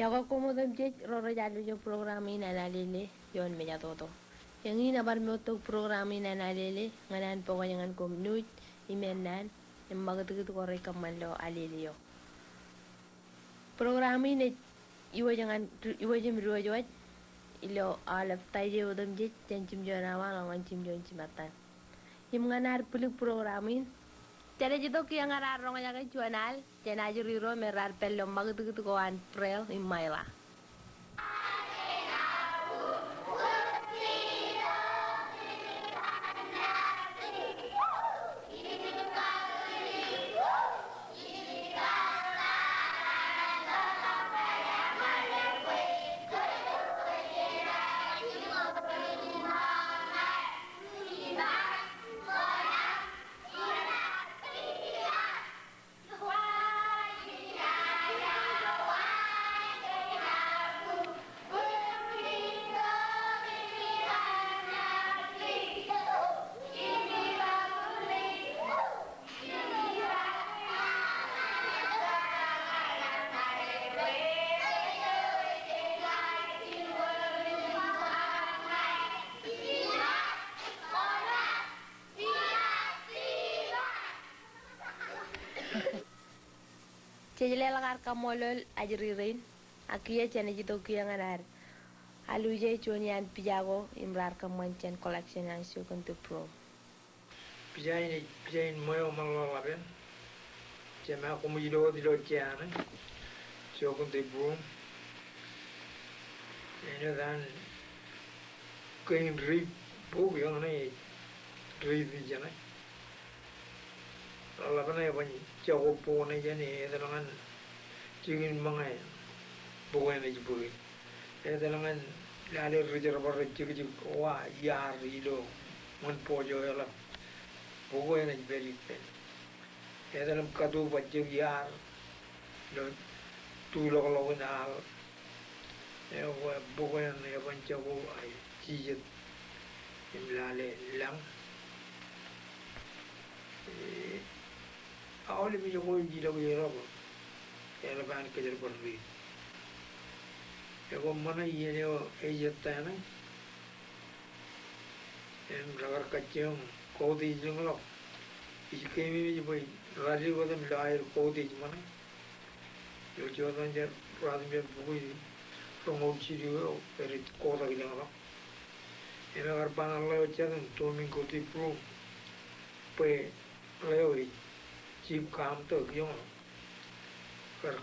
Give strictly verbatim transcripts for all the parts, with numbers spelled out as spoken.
Ekwe koṃ otemjej ro rej alwōj program in an Alele ioon mejatoto. Eñin ebar moottok program in an Alele ñan an bōk ej ñan koṃ nuuj im ennaan im ṃakūtkūt ko rej kōṃṃan ilo Alele eo. Program in ej iwōj ñan, iwōj im diwōjwōj ilo aolep Taije otemjej jān jimjuon awa ḷọk ñan jimjuon jimattan. Im ñan ad bwilik program in, jenaaj itok kiiō ñan ad roñjake juon al jān ajri ro me raar pād ilo ṃakūtkūt ko an Braille im Maila. Jej leḷọk ad kaṃṃoolol ajri rein, ak kiiō jenaaj itok kiiō ñan ad aluje juon iaan pija ko im raar kōṃṃan jān collection an Siokin Tibru. Pija in ej pija in ṃweo ṃōḷaḷḷap eṇ. Jema koṃij lo wōt ilo jea eṇ, Siokin Tibru. Āinwōt an kein riit bok ioon eṇ ej riit ijeṇe. Ḷaḷḷap eṇ eban jako bok ṇe jān e, etal ñan jikin ṃōñā bok eṇ ej bōke. Etal ñan lale ri jerbal rej jekjek wa iaar ilo ñan bok eo eḷap bok eṇ ej pād ippān. Etal im katu bajjek iaar ilo tulọkḷọk in al. Eo bok eṇ eban jako ej jijet im lale lañ. E, aolep ej ko ej ilọk eḷap, eḷap an kōjerbal riit. Eo ṃōṇe iien eo ej ettā eṇ, im rekar kajjioñ kautiej ḷọk. Ij keememej bwe ralitōk wōt im lo aer kautiej ṃōṇe. Ilo jota jān ruatimjuon bukwi roñoul jilu eo rej kotak ilañ ḷọk. Im ekar ba ṇe ḷeo jet in Domingo Tibru bwe ḷeo ej chief carpenter ioon ḷọk. Kar,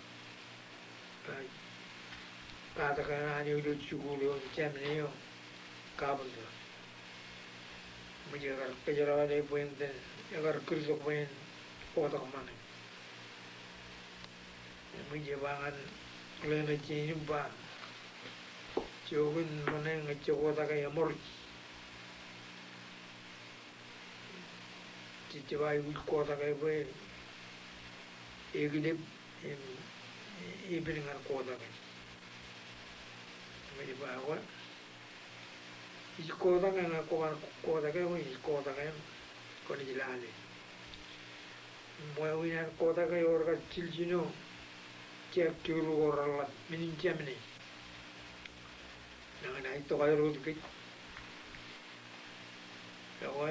eh, katak eṇ an eo ilo jikuuḷ eo im jāmin eo carpenter. Ṃōj ekar kōjeraṃṃan bwe en, ekar kūrtok bwe en kotak ṃōṇe. Im ej ba ñan ḷeṇe jein im ba, jokwe ṃōṇe ñe ej kotak eṃour. Jej jab aikuj kotak bwe ekilep im epen ñan kotak. Im ej ba, ekwe ij kotak ñe kwō kar kotak, ekwe ij kotak im kwōnaaj lale. Im wāween an kotak eo rekar jiljino jab tiru ko reḷap men in jāmin e. Nañinmej tok aer wōt kōj. Ekwe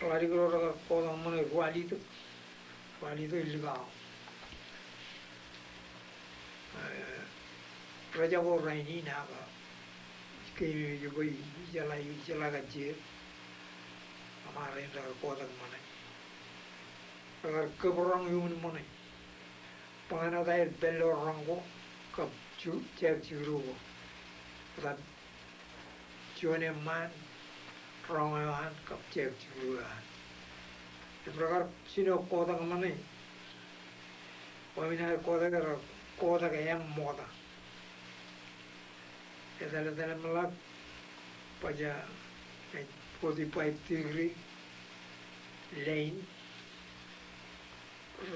ḷadik ro rekar kotak ṃōṇe ruwalitōk. Ruwalitōk lik awa. Eh, rejako rainin ak keememej bwe ijeḷā, ijeḷā kajjitōk. Aṃ rein rekar kotak ṃōṇe. Rekar kōb roñ iuṃwin ṃōṇe. Bwe ñan wōt aer pād ilo roñ ko kab ju-, jab tiru ko. Wōt aṃ juon eṃṃaan, roñ eo an kab jab tiru eo an. Im rekar jino kotak ṃōṇe. Wāween aer kotak, rekar kotak eṃ ṃokta. Etal, etal im ḷak, baja, eh, forty-five degree line.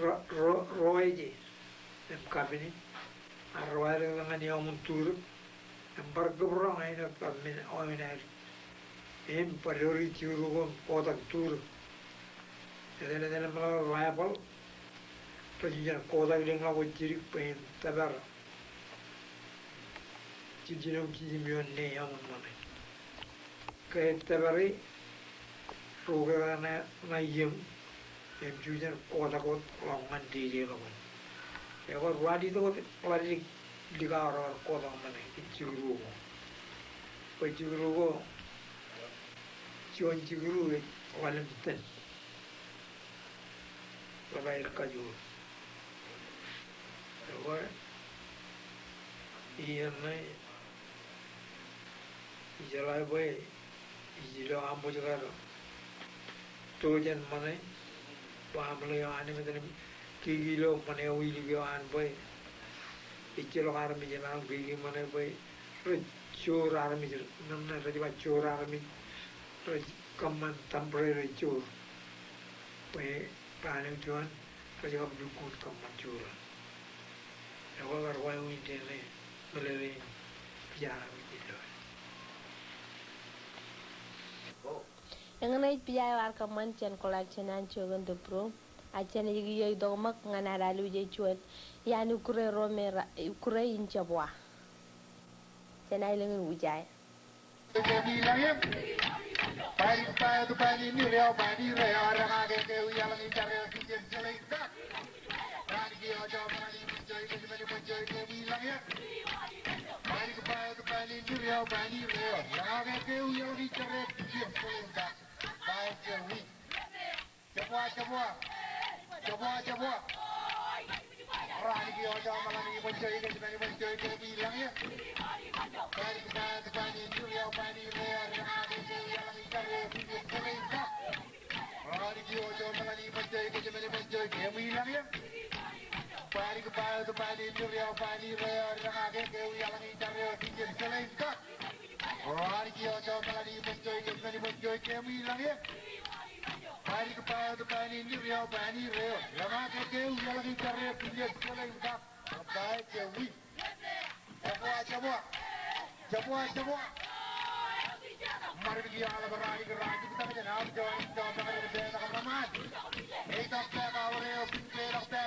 Ro, ro, roeje im kapine, ak rowaer ñan eoon turōk, im bar kōb roñ āinwōt kab men wāween aer im bar lori tiru ko im kotak turōk. Etal, etal im ḷak Baibōḷ, rej jen kotak ilañ ḷọk wōt jidik bwe en tōpar Jiljilimjuon ioon ṇe eṃṃan ṃōṇe. Ke ettepari, ro ke ṇa, ṇa iiō im, im jujen kotak wōt ḷọk ñan dedeḷọk in. Ekwe ruwalitōk wōt ḷaddik, ḷaddik aorōk kotak ṃōṇe, ej jikuru ko. Bwe jikuru ko, juon jikuru ej ḷalem tōl. Ḷap aer kajoor. Ekwe, iien ṇe, ijeḷā bwe ij ilo aṃ wōj kar to jān ṃōṇe, bwe aṃ ḷeo an eṃōj im kiki ilo ṃōṇe eo iluk eo an bwe ejjeḷọk armej emaroñ kiki ṃōṇe bwe rej joor armej, ṇe ṇe rej ba joor armej, rej kōṃṃan temporary joor. Bwe raan eo juon, rej kab lukkuun kōṃṃan joor. Ekwe kar wāween dān e, meḷeḷe in pija armej ilo. Eñin ej pija eo ear kōṃṃan jān kōḷaak jān an Joe Kentebro, a jān ej kiiō itok ṃōk ñan ad alwōj e juon iaan ukure ro me ra, ukure in Jabwa. Jān aelōñ in Ujai. Jabwa, jabwa. Jabwa, jabwa. Raan eo ej ṃōṇe eo ej bōk joi, ej bōk joi, ej bōk joi, ej bōk joi. Jabwa, jabwa. Jabwa, jabwa. Ṃaddik iaḷ ḷap radik radik, jabwa, jabwa. Ej tōmak ke aorōk eo, ej tōmak ke aorōk eo,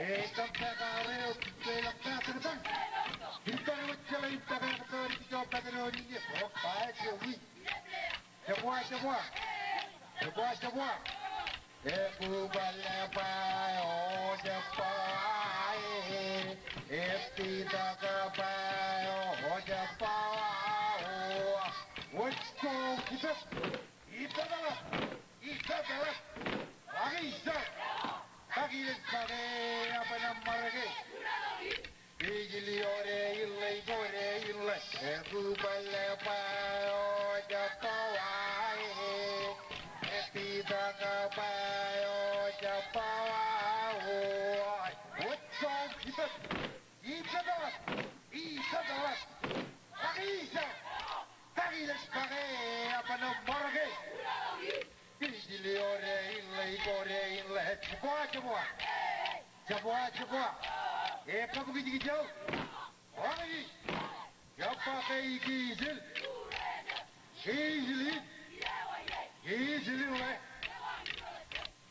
ej tōmak ke aorōk eo. Jabwa, jabwa. Jabwa, jabwa. Jabwa, jabwa. Jabwa, jabwa. Ekubale bwe eo jabwa e, eppitak bwe eo jabwa o. Wōj ko ipet, ipet ḷap, ipet ḷap. Ḷak ijo, tak ilej make, eban ṃōrke. Ijiliore iḷe, ijore iḷe, ekubale bwe eo jabwa e, eppitak bwe eo jabwa o. Wōj ko ipet, ipet ḷap, ipet ḷap. Ḷak ijo, tak ilej make, eban ṃōrke. Ijiliore iḷe, ijore iḷe, jabwa, jabwa. Jabwa, jabwa. Ekabwikijkij eo. Ḷak ij. Jabwa ke ikijil. Kijil in. Kijil in ḷe.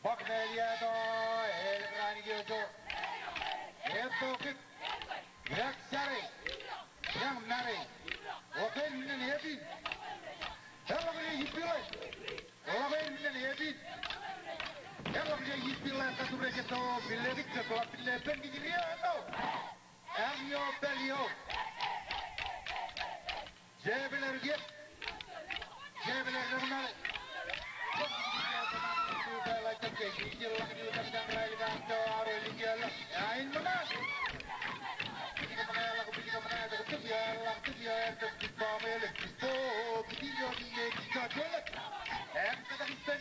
Bōk mālōtlōt eo, elōñ raan kein eo. Etto kōn. Eñjake. Eñjake. Ḷọk aer men in epiñ. Eḷọk aer ippilōñ. Ḷọk aer men in epiñ. Eḷọk aer ippilōñ, kōtūrjek eo, pile kōj, ḷọk pile pen kōj ri eo. Eñeo pād eo. Jepler kiiō. Jepler eo ṇe.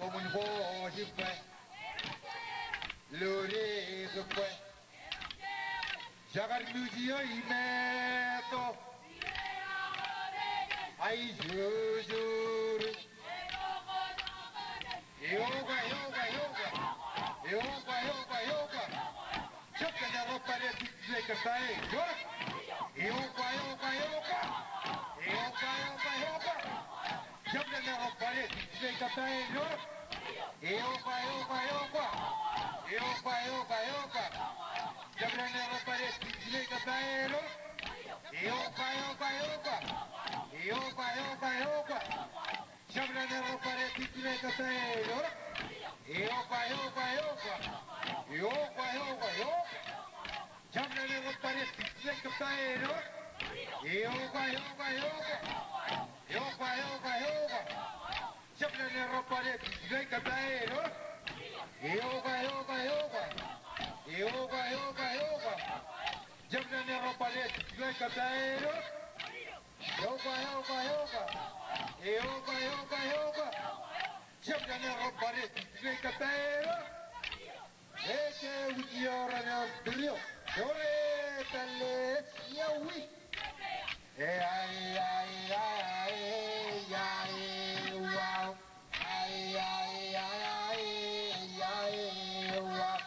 Kōmij ko ej bwe, lure ej bwe, jekar nuj eo imeto, aijuju. Eokwe, eokwe, eokwe. Eokwe, eokwe, eokwe. Jab jān ro pād ilo ej kōttāik. Eokwe, eokwe, eokwe. Eokwe, eokwe, eokwe. Jab jān ro pād ilo ej kōttāik. Eokwe, eokwe, eokwe. Eokwe, eokwe, eokwe. Jab jān ro pād ilo ej kōttāik. Eokwe, eokwe, eokwe. Eokwe, eokwe, eokwe. Jab jān ro pād ilo ej kōttāik. Eokwe, eokwe, eokwe. Eokwe, eokwe, eokwe. Jab jān ro pād ilo ej kōttāik. Eokwe, eokwe, eokwe. Eokwe, eokwe, eokwe. Jab jān ro pād ilo ej kōttāik. Eokwe, eokwe, eokwe. Eokwe, eokwe, eokwe. Jab jān ro pād ilo ej kōttāik. Eokwe, eokwe, eokwe. Eokwe, eokwe, eokwe. Jab jān ro pād ilo ej kōttāik. Eke wūj eo raṇ eo tūr eo. Ewōr e pālle ej iọkwe. E ai, ai, ai, ai, ai, wow. Ai, ai, ai, ai, ai, wow.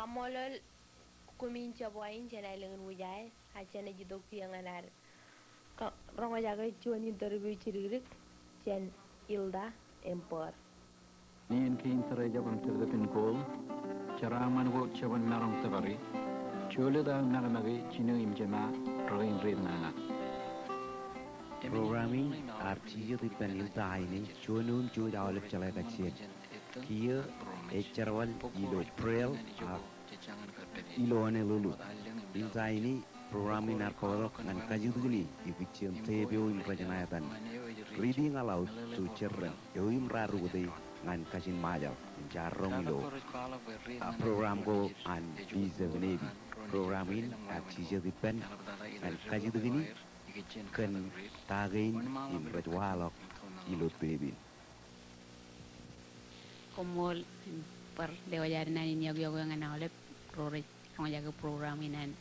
Kaṃṃoolol koṃwin jab wa in jān aelōñ in Wichita, a jenaaj itok kiiō ñan ad roñjake juon interview jidikdik jān Ilda im Bōr. Iien kein tōre jabōn tōptōp in kooḷ, jeraaṃṃan ko jeban maroñ tōpari, jolōt aō makemake jino im jema rekein riit ñāñā. Program in ear jijet ippān Ilda Aine, juon oun jouj aolep jeḷā kajjien. Kiiō ej jerbal ilo Braille ak ilo Honolulu. Ilda Aine, program in ear kōtḷọk ñan kajjitōkin e ikijjien tape eo im rej ṇa etan Reading Aloud to Children eo im raar ukōte ñan kajin Ṃajeḷ im jaar roñ ilo, ah, program ko an V seven A B. Program in ear jijet ippān ñan kajjitōkin e kōn ta kein im rej waḷọk ilo tape in. Koṃṃool im bar lewōj ad naan in yokwe ñan aolep ro rej roñjake program in an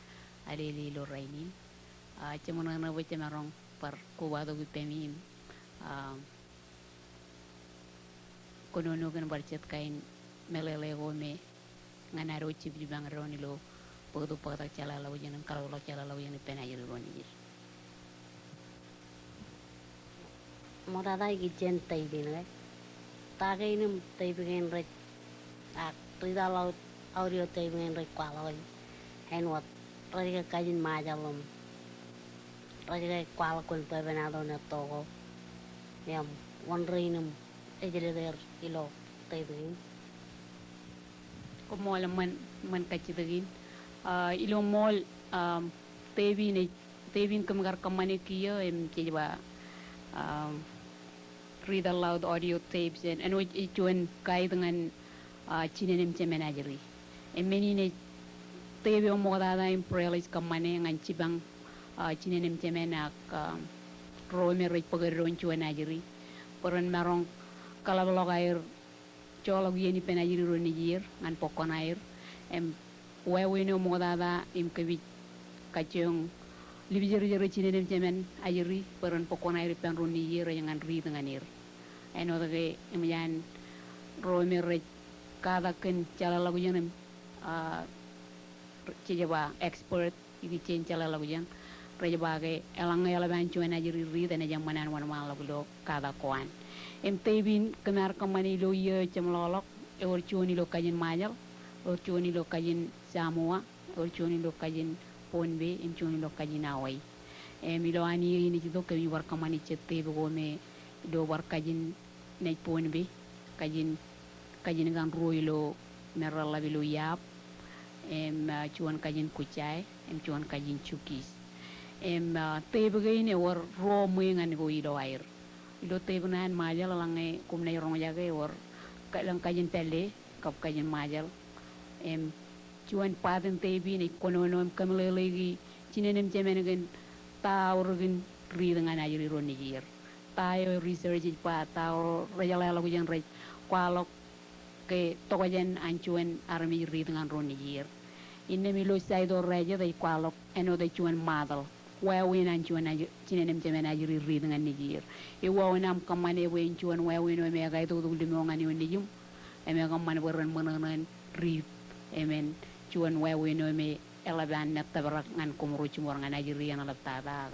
Alele ilo rainin. Ah, jeṃōṇōṇō bwe jemaroñ bar kobatok ippemi im, ah, kōnono kōn bar jet kain meḷeḷe ko me ñan ad wōj jibjibañ doon ilo bōktok bōktak jeḷāḷọkjeṇ im kaḷapḷọk jeḷāḷọkjeṇ ippān ajri ro nejid. Ṃoktata ikijjien tape in ke. Ta kein im tape kein rej, ak read aloud audio tape kein rej kwaḷọk āinwōt rej ke kajin Ṃajeḷ im rej ke kwaḷọk kōn bwebwenato etto ko. Im wōn rein im ejjeḷọk er ilo tape kein. Koṃṃool eṃṃan, eṃṃan kajjitōk in. Ah, ilo ṃool, ah, tape in ej, tape in kōm kar kōṃṃane kiiō im jej ba, ah, read aloud audio tapes, en, āinwōt ej juon guide ñan, ah, jinen im jemān ajri. Im men in ej tape eo ṃoktata im Braille ej kōṃṃane ñan jipañ, ah, jinen im jemān ak, ah, ro me rej bōk eddoin juon ajri bwe ren maroñ kaḷapḷọk aer joḷọk iien ippān ajri ro nejier ñan bōk kuṇaer. Im wāween eo ṃoktata im kōmij kajjioñ limjerjer jinen im jemān ajri bwe ren bōk kuṇaer ippān ro nejier ej ñan riit ñan er. Āinwōt ke eṃōj an ro me rej katak kōn jeḷāḷọkjeṇ im, ah, jej ba expert ikijjien jeḷāḷọkjeṇ, rej ba ke eḷaññe eḷap an juon ajri riit enaaj eṃṃan an wōnṃaanḷọk ilo katak ko an. Im tape in kōm ar kōṃṃane ilo iiō eo jeṃḷọkḷọk, ewōr juon ilo kajin Ṃajeḷ, ewōr juon ilo kajin Samoa, ewōr juon ilo kajin Pohnpei, im juon ilo kajin Hawaii. Im ilo an iiō in ej itok kōmij bar kōṃṃane jet tape ko me ilo bar kajin naaj Pohnpei, kajin, kajin kaṇ ruo ilo me reḷḷap ilo Yap, im, ah, juon kajin Kujae, im juon kajin Chuukese. Im, ah, tape kein ewōr ruo ṃweiuk ñan ko ilo aer. Ilo tape ṇe an Ṃajeḷ, eḷaññe koṃ naaj roñjake, ewōr ka-, elōñ kajin pālle kab kajin Ṃajeḷ. Im juon part in tape in ej kōnono im kōmeḷeḷeiki jinen im jemān kōn ta aorōkin riit ñan ajri ro nejier. Ta eo research ej ba, ta eo rej jeḷāḷọkjeṇ rej kwaḷọk ke tokjān an juon armej riit ñan ro nejier. Innām ilo side eo rejet ej kwaḷọk āinwōt ej juon model. Wāween an juon aj-, jinen im jemān ajri riit ñan nejier. Ewōr wāween aṃ kōṃṃane bwe en juon wāween eo me ekaitok tok limo ñan eo nejiṃ. Im ekōṃṃan bwe ren ṃōṇōṇō in riit. Im en juon wāween eo me eḷap an mettōprak ñan koṃro jiṃor ñan ajri en eḷaptata ak.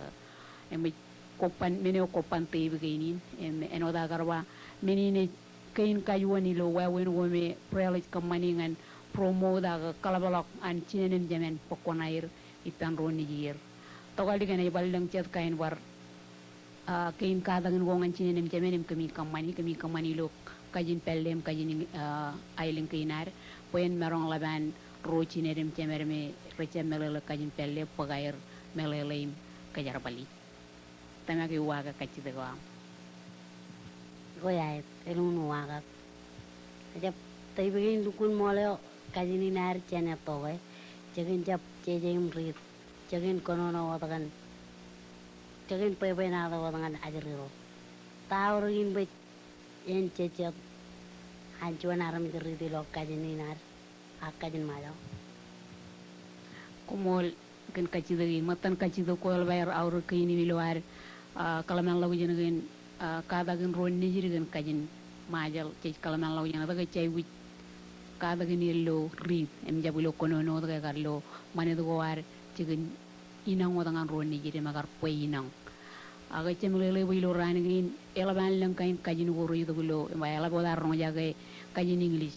Im ej kobban, men eo kobban tape kein in, im āinwōt aō kar ba, men in ej kein kajuon ilo wāween ko me Braille ej kōṃṃani ñan promote ak kaḷapḷọk an jinen im jemān bōk kuṇaer ippān ro nejier. Tokālik enaaj bar lōñ jet kain bar, ah, kein katakin ko ñan jinen im jemān im kōmij kōṃṃani, kōmij kōṃṃani ilo kajin pālle im kajin, ah, aelōñ kein ad, bwe en maroñ ḷap an ro jinen im jemān me rej jab meḷeḷe kajin pālle bōk aer meḷeḷe im kōjerbali. Tōmak uwaak kajjitōk eo aṃ. Ko aet, elukkuun uwaak. Ejab, tape kein lukkuun ṃool eo kajin in ad jān etto ke, jekōn jab jeje im riit, jekōn kōnono wōt kōn, jekōn bwebwenato wōt ñan ajri ro. Ta aorōkin bwe en jejjet an juon armej riit ilo kajin in ad ak kajin Ṃajeḷ. Koṃṃool kōn kajjitōk in. Ṃōttan kajjitōk ko eḷap aer aorōk kein im ilo ad, ah, kōḷmānḷọkjeṇ kōn, ah, katakin ro nejid kōn kajin Ṃajeḷ, jej kōḷmānḷọkjeṇ tok ke jej aikuj katak in ilo riit, im jab ilo kōnono wōt ke kar ilo ṃanit ko ad jikin inañ wōt ñan ro nejid im ekar bwe inañ. Ak ejja meḷeḷe bwe ilo raan kein eḷap an lōñ kain kajin ko rej itok ilo, im eḷap wōt ad roñjake kajin English.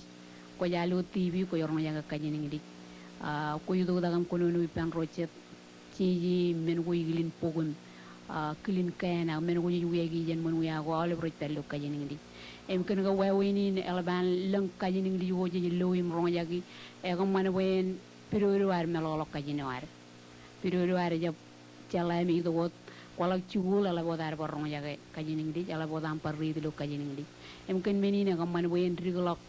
Kwōj al ilo TV kwōj roñjake kajin English. A, kwōj itok tak im kōnono ippān ro jet jeje men ko ikilin bok im, a, kilin kien ak men ko jej wiaiki jān ṃōn wia ko aolep rej pād ilo kajin English. Im kōn ke wāween in eḷap an lōñ kajin English ko jej lo im roñjaki, ekōṃṃan bwe en pidodo ad meḷọkḷọk kajin eo ad. Pidodo ad ejab jeḷā im itok wōt, kwaḷọk jikuuḷ eḷap wōt ad bar roñjake kajin English, eḷap wōt aṃ bar riit ilo kajin English. Im kōn men in ekōṃṃan bwe en dikḷọk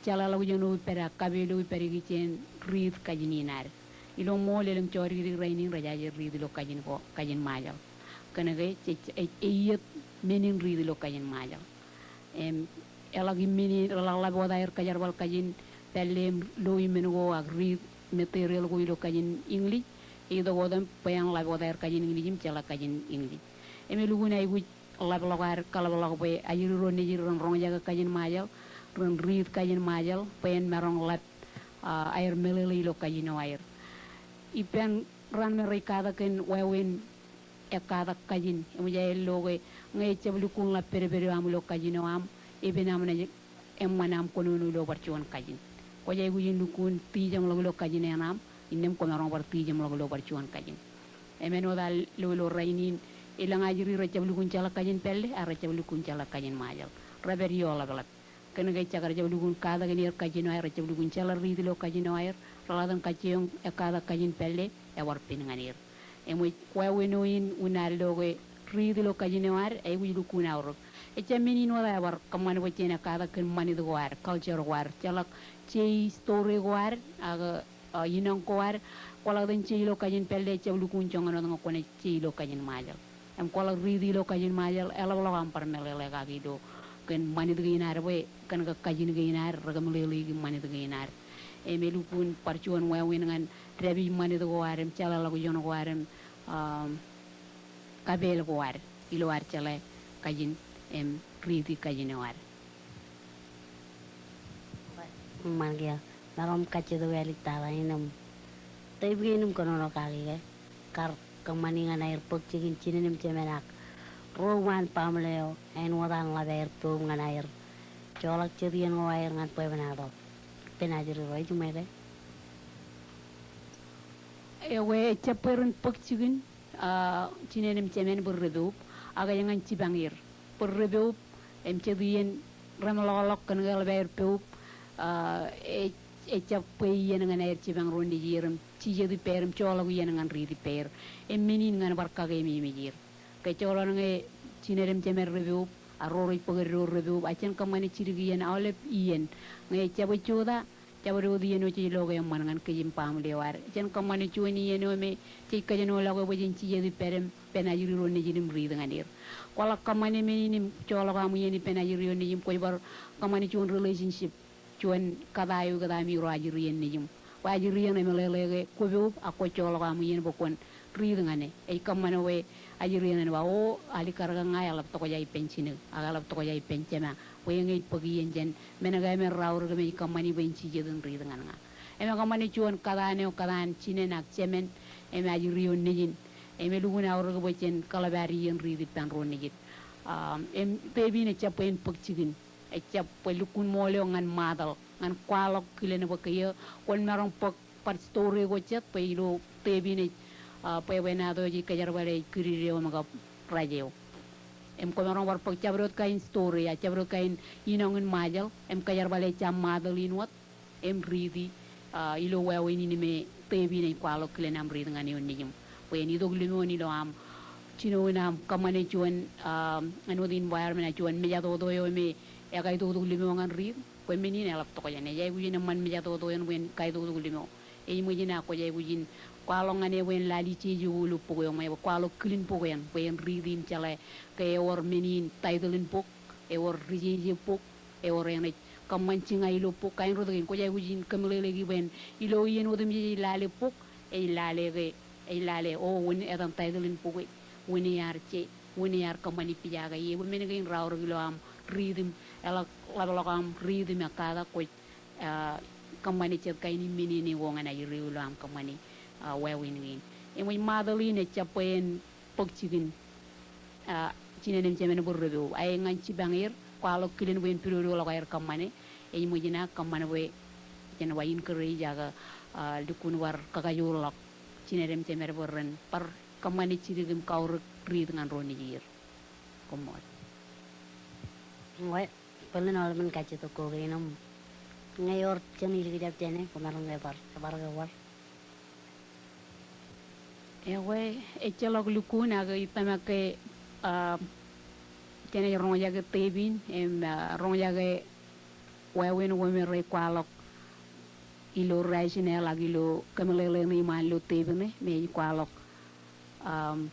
jeḷāḷọkjeṇ eo ippaṃ ak kape eo ippaṃ ikijjien riit kajin in ad. Ilo ṃool elōñ jodikdik rainin rej aje riit ilo kajin ko, kajin Ṃajeḷ. Kōn ke jej, ej, eiiet men in riit ilo kajin Ṃajeḷ. Im, eḷak im men in, eḷak ḷap wōt aer kajerbal kajin pālle im lo im men ko ak riit material ko ilo kajin English, itok wōt im bwe en ḷap wōt aer kajin English im jeḷā kajin English. Im elukkuun aikuj ḷapḷọk ad, kaḷapḷọk bwe ajri ro nejid ren roñjake kajin Ṃajeḷ, ren riit kajin Ṃajeḷ, bwe en maroñ ḷap, a, aer meḷeḷe ilo kajin eo aer. Ippān raan me rej katak kōn wāween ekkatak kajin, eṃōj aer lo ke ñe ejjab lukkuun ḷap pedped eo aṃ ilo kajin eo aṃ, epen aṃ naaj eṃṃan aṃ kōnono ilo bar juon kajin. Kwōj aikuj in lukkuun tijeṃḷọk ilo kajin eṇ aṃ, innām kwōmaroñ bar tijeṃḷọk ilo bar juon kajin. Im āinwōt ad lo ilo rainin, elōñ ajri rejjab lukkuun jeḷā kajin pālle, ak rejjab lukkuun jeḷā kajin Ṃajeḷ. Repād ioḷapḷap. Kōn ke ejjab, rejjab lukkuun katak in er kajin eo aer, rejjab lukkuun jeḷā riit ilo kajin eo aer, reḷak in kajjioñ ekkatak kajin pālle, ebar pen ñan er. Eṃōj wāween eo in, un ad lo ke riit ilo kajin eo ad, aikuj lukkuun aorōk. Ejjab men in wōt ebar kōṃṃan bwe jen ekkatak kōn ṃanit ko ad, culture ko ad, jeḷak jei story ko ad, ak, a, inañ ko ad, kwaḷọk ten jei ilo kajin pālle, ejjab lukkuun joñan wōt ñe kwōnaaj jei ilo kajin Ṃajeḷ. Im kwaḷọk riiti ilo kajin Ṃajeḷ, eḷapḷọk aṃ bar meḷeḷe kaki ilo kōn ṃanit kein ad bwe kōn ke kajin kein ad, rekōmeḷeḷeiki ṃanit kein ad. Im elukkuun bar juon wāween ñan dāpij ṃanit ko ad im jeḷāḷọkjeṇ ko ad im, um, kapeel ko ad ilo ad jeḷā kajin im riiti kajin eo ad. Eṃṃan kiiō, maroñ kajjitōk āliktata in im tepi kein im kōnono kaki ke kar kōṃṃani ñan aer bōk jikin jinen im jemān ak ro uwaan baaṃle eo āinwōt an ḷap aer poub ñan aer joḷọk jet iien ko aer ñan bwebwenato ippān ajri ro, ejiṃwe ke? Ewe, ejjab bwe ren bōk jikin, a, jinen im jemān bwe repoub, ak ej ñan jipañ er bwe repoub, im jet iien remeḷọkḷọk kōn ke eḷap aer poub, a, ej, ejjab bwe iien ñan aer jipañ ro nejier im jijet ippāer im joḷọk iien ñan riit ippāer. Im men in ñan bar kakeememej er. Ke joḷọk ñe jinen im jemān repoub, a ro rej bōk eddo repoub, a jen kōṃṃane jidik iien aolep iien. Ñe ejjab ej jota, jabdewōt iien eo jej lo ke eṃṃan ñan kōj im baaṃle eo ad. Jen kōṃṃane juon iien eo me jej kōjenolọke bwe jen jijet ippād im ippān ajri ro nejid im riit ñan er. Kwaḷọk kōṃṃane men in im joḷọk aṃ iien ippān ajri ro nejid im kwōj bar kōṃṃane juon relationship, juon kōtaan eo ikōtaan ro ajri eo nejid im bwe ajri eo emeḷeḷe ke kwōpoub ak kwōj joḷọk aṃ iien bwe kwōn riit ñan e. Ej kōṃṃan bwe ajri eo en ba, o, alikkar ke ña eḷaptokjā ippān jinik, ak eḷaptokjā ippān jema, bwe eñin bōk iien jān men keemān raorōk im ej kōṃṃani bwe en jijet in riit ñan ña. Im ekōṃṃane juon kōtaan eo, kōtaan jinen ak jemān, im ajri eo nejin. Im elukkuun aorōk bwe jen kōḷap ad iien riit ippān ro nejid. Um, im tepi in ejjab bwe en bōk jikin. Ejjab bwe lukkuun ṃool eo ñan model, ñan kwaḷọk kilen bwe ke eo kwōn maroñ bōk bar story ko jet bwe ilo tepi in ej, a, bwebwenato eo jej kōjerbale ej kūdid eo im kab raj eo. Im kwōmaroñ bar bōk jabdewōt kain story, a, jabdewōt kain inañ in Ṃajeḷ, im kōjerbale ejja model in wōt, im riiti, a, ilo wāween in me tepi in ej kwaḷọk kilen aṃ riit ñan eo nejim. Bwe en itok limo in ilo aṃ, jinoin aṃ kōṃṃane juon, a, āinwōt environment, a, juon mejatoto eo me ekaitok tok limo ñan riit, bwe men in eḷaptokjān. Ej aikuj in eṃṃan mejatoto eṇ bwe en kaitok tok limo. Ej ṃōj in ak kwōj aikuj in kwaḷọk ñan e bwe en lale jeje ko ilo bok eo, ṃōj bwe kwaḷọk kilin bok eṇ, bwe en riiti im jeḷā ke ewōr men in title in bok, ewōr ri jeje bok, ewōr eṇ ej kōṃṃan jiña ilo bok, kain rot kein. Kwōj aikuj in kōmeḷeḷeiki bwe en ilo iien otemjej ej lale bok, ej lale ke, ej lale, o, wūn etan title in bok e, wūn ear je, wūn ear kōṃṃani pija ke ie, bwe men kein raorōk ilo aṃ riit im, eḷak ḷapḷọk aṃ riit im ekkatak kwōj ah, kōṃṃane jet kain im men in ko ñan ajri ilo aṃ kōṃṃane, ah, wāween kein. Eṃōj, model in ejjab bwe en bōk jikin, ah, jinen im jemān bwe repo. Ak ñan jipañ er, kwaḷọk kilen bwe en pidodoḷọk aer kōṃṃane. Ej ṃōjin ak kōṃṃan bwe jen ba encourage ak, ah, lukkuun bar kakajoorḷọk jined im jemed bwe ren bar kōṃṃane jidik im kaurōk riit ñan ro nejier. Koṃṃool. Ñe, bōlen aolepen kajjitōk ko kein im ñe ewōr jen ilikjab jāne, koṃ maroñ ke bar, bar ke bar. Ekwe, ejjeḷọk lukkuun ak ij tōmak ke, ah, jenaaj roñjake tape in, im, ah, roñjake wāween ko me rej kwaḷọk ilo rationale ak ilo kōmeḷeḷe ṇe iṃaan ilo tape ṇe, me ej kwaḷọk, um,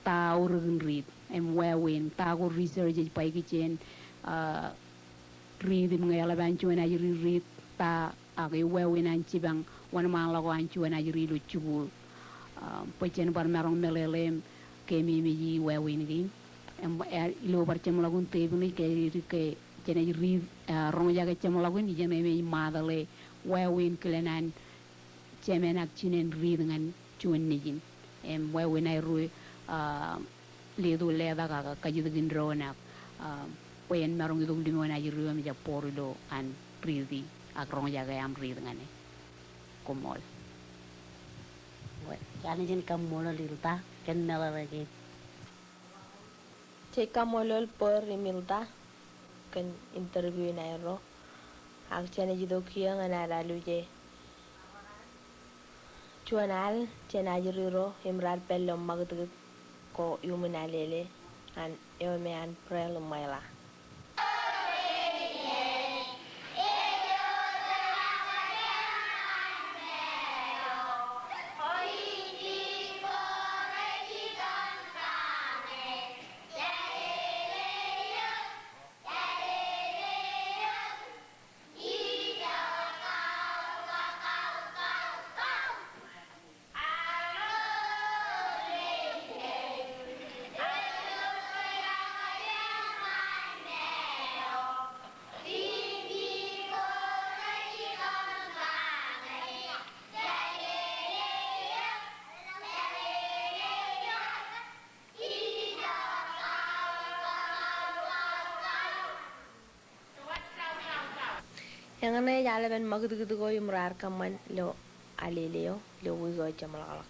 ta aorōkin riit, im wāween, ta ko research ej ba ikijjien, ah, riit im ñe eḷap an juon ajri riit, ta ak ewāween an jipañ wōnṃaanḷọk ko an juon ajri ilo jikuuḷ. Ah, bwe jen bar maroñ meḷeḷe im keememej wāween kein. Im, eh, ilo bar jeṃḷọkin tape ṇe, ke, ke jenaaj riit, ah, roñjake jeṃḷọkin, ijeṇe im ej model e wāween kilen an jemān ak jinen riit ñan juon nejin. Im wāween aerro, ah, leto letak ak kajjitōk in doon ak, ah, bwe en maroñ itok limoon ajri eo im jab bōro ilo an riiti ak roñjake aṃ riit ñan e. Koṃṃool. Bwe, Anij en kaṃṃoolol Ilda kōn meḷeḷe kein. Jej kaṃṃoolol Bōr im Ilda kōn interview in aerro. Ak jenaaj itok kiiō ñan ad aluje juon al jān ajri ro im raar pād ilo ṃakūtkūt ko iuṃwin Alele, an eo me an Brel Ṃaila. Eñṇe ej aolepen ṃakūtkūt ko im raar kōṃṃan ilo Alele eo ilo wiik eo jeṃḷọkḷọk.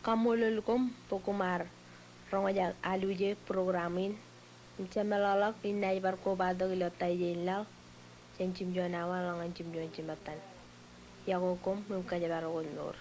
Kaṃṃoolol koṃ bwe koṃ ar roñjake aluje program in. Im jemeḷọkḷọk, inaaj bar kobatok ilo Taijin laḷ jān jimjuon awa ḷọk ñan jimjuon jimettan. Iọkwe koṃ im kōjparok wōt mour.